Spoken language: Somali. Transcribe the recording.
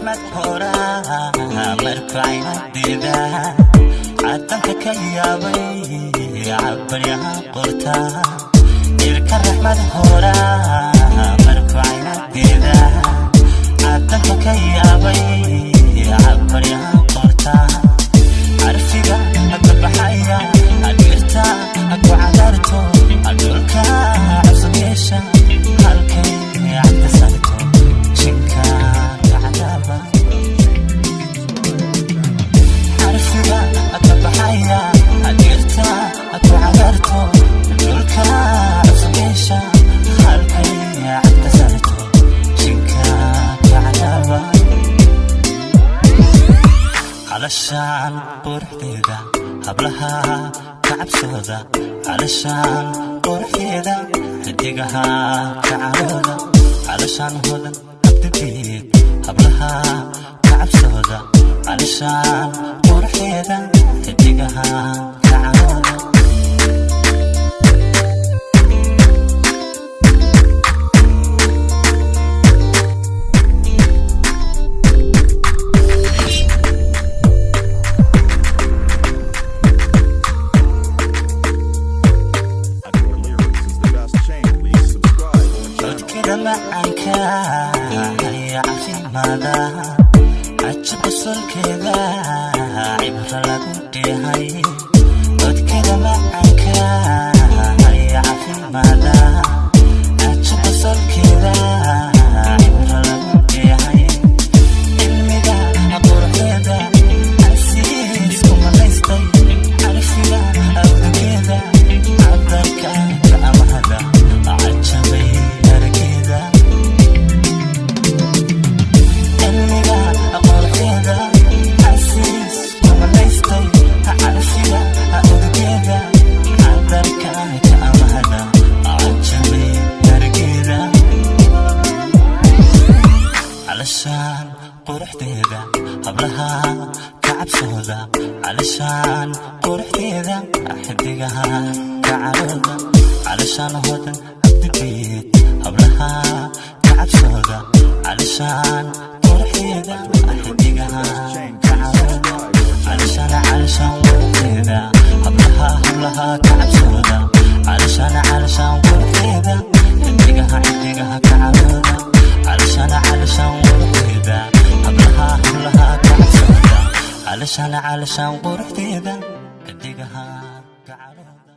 Raxmad horaa marku caynadeeda cadanka ka yaabay cabaryaha qorta. Ilka raxmad horaa marku caynadeeda cadanka ka yaabay cabaryaha qorta. Carfiga ka baxaya dhirta ku cagaarto, dhulka cusub yeesha, halkay cagta saarto jinka kacadaaba. Carfiga ka baxaya dhirta ku cagaarto, dhulka cusub yeesha, halkay cagta saarto jinka kacadaaba. Calashaan quruxdeeda hablaha kacabsooda, calashaan quruxdeeda xidigaha kacalooda, calashaan hodan abdibiid hablaha kacabsooda, calashaan quruxdeeda xidigaha kacalooda. Adore Lyrics is the best channel. Please subscribe our channel. Codkeda macaanka iyo caafimaada, cajab qosolkeeda cibro lagu dheehay. Codkeda macaanka iyo caafimaada, cajab qosolkeeda cibro lagu dheehay. Cilmiga quruxdeeda casiis ku manaystay, carfiga awdageeda cadarka ka amahada cajabay argeeda. Cilmiga quruxdeeda casiis ku manaystay, carfiga awdageeda cadarka ka amahada cajabay argeeda. Calashaan quruxdeeda hablaha kacabsooda, calashaan quruxdeeda xidigaha kacalooda, calashaan hodan cabdibiid hablaha kacabsooda, calashaan quruxdeeda xidigaha kacalooda, calashaan, calashaan quruxdeeda hablaha kacabsooda, calashaan, calashaan quruxdeeda xidigaha kacalooda, calashaan, calashaan quruxdeeda hablaha kacabsooda, calashaan, calashaan quruxdeeda xidigaha kacalooda.